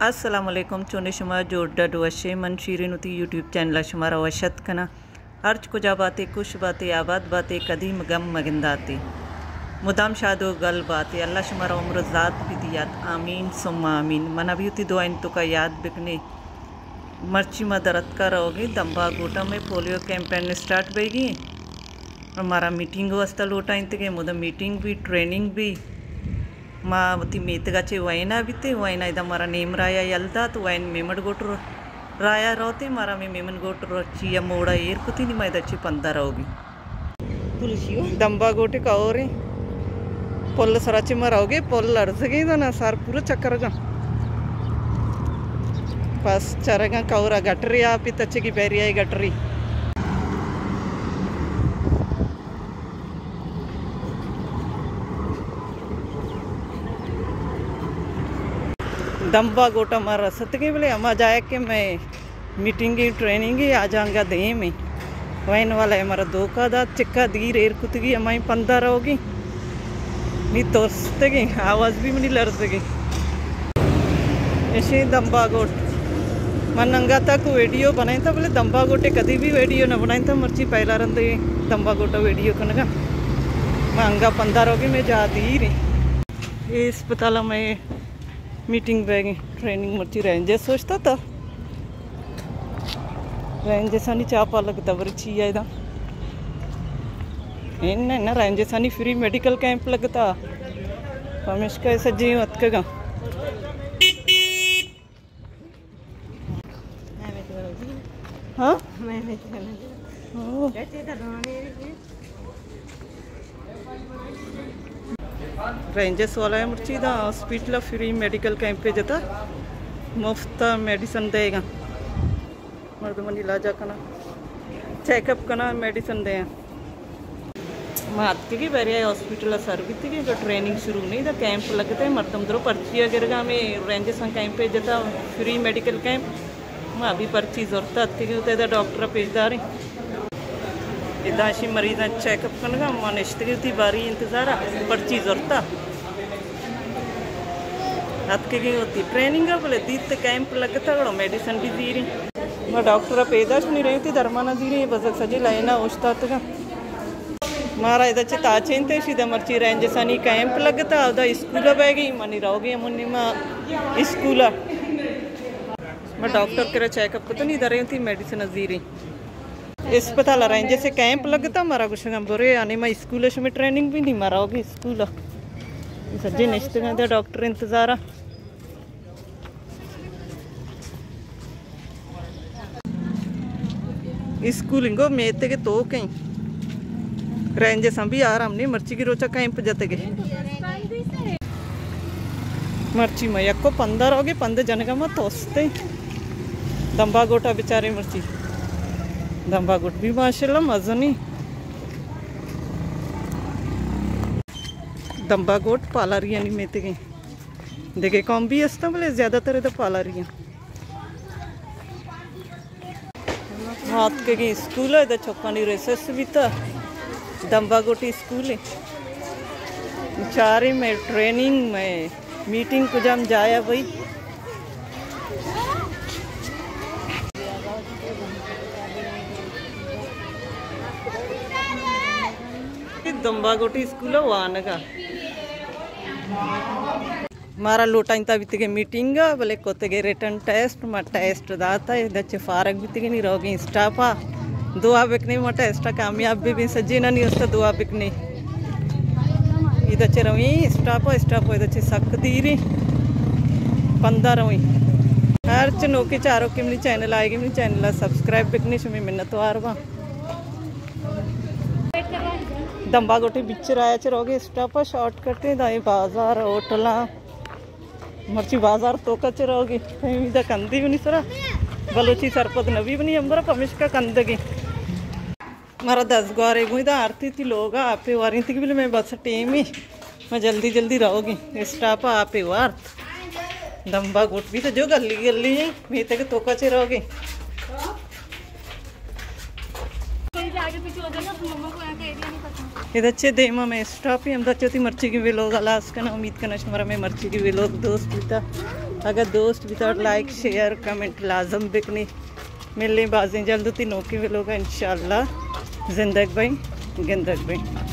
السلام علیکم، چونے شما؟ جوڑ ڈڈ وشے؟ من شیرین وتی یوٹیوب چینل ءَ شمارا وش اتک کناں۔ ہرچ کجا باتے، خوش باتے، آباد باتے، کدی گم مگنداتے۔ مدام شاد و گل باتے۔ اللہ شمارا عمر و زات بدیات۔ آمین ثم آمین۔ منا بھی وتی دعائیں توکا یاد بکنے۔ مرچی ما درتکا روگیں دمبا گوٹا، میں پولیو کیمپین اسٹارٹ بیگی۔ مارا میٹنگ واسطہ لوٹائینتگیں، مدام میٹنگ بھی، ٹریننگ بھی۔ ما وتی میتگا چہ وینا بیتیں، وینا ادا مارا نیم رایا یل دات، وین میمن گوٹ رو-، رایا روتیں، مارا ہمے میمن گوٹ رو-، چیا موڑا ایر کتیں، نی ما ادا چہ پندا روگیں۔ دمبا گوٹے کوریں۔ پل سرا چہ ما روگیں، پل لرزگیں دانا، سر پورا چکرگاں۔ پس چرگاں کورا گٹری آپی تچگی بیریائی گٹری۔ دمبا گوٹا ما رستگیں، بلے ہما جاہے کہ میں میٹنگی ٹریننگی آ جانگا دیم ایں۔ وین والا ءَ مارا دھوکا دات، چکا دیر ایر کتگی، ہمائی پندا روگی۔ نی ترستگیں، آواز بھی منی لرزگیں۔ ایشی دمبا گوٹ۔ من انگا تک ویڈیو بنائیں تھا، بلے دمبا گوٹے کدی بھی ویڈیو نہ بنائیں تھا، مرچی پہلا رندے دمبا گوٹا ویڈیو کنگا۔ من انگا پندا روگی، میں جا دیر ایں۔ اے اسپتال میں میٹنگ بیگیں، ٹریننگ مرچی رینجرز سوچتا تھا۔ رینجرزانی چاپا لگتا، بری چی آئے دا؟ ان، ان رینجرزانی فری میڈیکل کیمپ لگتا۔ پمیشکا سجی اتکگا۔ ہاں؟ او۔ رینجرز والا ءَ مرچی دا ہاسپٹل ءَ فری میڈیکل کیمپ جتا، مفت میڈیسن دئیگا، مردمانی علاجا کنا، چیک اپ کنا، میڈیسن دئیگا۔ ما اتکگی بیریا ہاسپٹل ءَ سر بیتگی، جو ٹریننگ شروع نہیں دا، کیمپ لگتے، مردم درو پرچی گرگا، ہمیں رینجرز کیمپ جتا، فری میڈیکل کیمپ۔ ما ابھی پرچی زرتا، اتکگیں ادا ڈاکٹر پیش داریں۔ ادا اشی مریضاں چیک اپ کنگا، ما نشتگیں وتی باری انتظارا، پرچی زرتا۔ اتکگیں وتی ٹریننگ ءَ، بلے دیت کیمپ لگتا، گڑا میڈیسن بھی زیریں۔ ما ڈاکٹر پیداش نی رہتی، درمانا زیریں، بزگ سجی لائنا اوشتاتگا۔ مارا ادا چہ تاچینتے، شیدا مرچی رینجرزانی کیمپ لگتا، ادا اسکول بیگی، منی روگی منی ما اسکول۔ ما ڈاکٹر کرا چیک اپ کتنی دریں تھی میڈیسن زیریں۔ اسپتال رنجے سے کیمپ لگتا، مارا گوشگاں برے، آنے ما اسکول شمی ٹریننگ بھی نہیں، مارا ہوگی اسکول۔ سجے نشتگاں دے ڈاکٹر انتظارا۔ اسکول انگو میتگ توکیں۔ رینجرز ہم بھی آرام نہیں، مرچی کی روچا کیمپ جتگے۔ مرچی ما یکو پندہ روگے، پندہ جنگا ما توستے۔ دمبا گوٹا بیچارے مرچی۔ دمبا گوٹ بھی ماشاءاللہ مزنی۔ دمبا گوٹ پالاریانی میتگیں۔ دگہ قوم بھی استاں، بلے زیادہ تر ادا پالاری ہیں۔ ما اتکگیں اسکول ءَ، ادا چکانی ریسرچ بیتا، دمبا گوٹی اسکول ءَ۔ چاریں میں ٹریننگ، میں میٹنگ کجام جایا بھائی۔ دمبا گوٹی اسکول ءَ وانگا۔ مارا لوٹائینتا بیتگیں میٹنگ ءَ، بلے کتگیں ریٹن ٹیسٹ، ما ٹیسٹ داتا، ادا چہ فارغ بیتگیں، نی روگیں اسٹاپ ءَ۔ دعا بکنے ما ٹیسٹ ءَ کامیاب بہ بیں، سجینانی است دعا بکنے۔ ادا چہ رویں اسٹاپ ءَ، اسٹاپ ءَ ادا چہ سک دیریں، پندہ رویں۔ ہرچ نوکیں چاروکے منی چینل آئیگی، منی چینل ءَ سبسکرائب بکنے، شمی منتوار باں۔ دمبا گوٹی بیچ رایا چہ روگے اسٹاپ ءَ شارٹ کٹ ایں، دائیں بازار، ہوٹلاں۔ مرچی بازار توکا چہ روگے، پیمیدا کندی منی سرا۔ بلوچی سرپد نبی منی امبرا، پمشکا کندگی۔ مارا دزگوارے گوئی دا آرتی تی لوگا آپے وارینتی، بلے میں بس ٹیمی۔ ما جلدی جلدی روگی، اسٹاپ آپے وارت۔ دمبا گوٹ بھی تو جو گلی گلی ہیں، میتگ توکا چہ روگی۔ ادا چہ دیما میں اسٹاپ ہیں، ہمدا چہ وتی مرچی کی ویلوگ ہلاس کنا۔ امید کنا شمارا میں مرچی کی ویلوگ دوست بیتا۔ اگر دوست بیتگ لائک، شیئر، کمنٹ لازم بکنی۔ ملیں بازیں جلد وتی نوکیں ویلوگا انشاءاللہ۔ زندگ بئیں، گندگ بئیں۔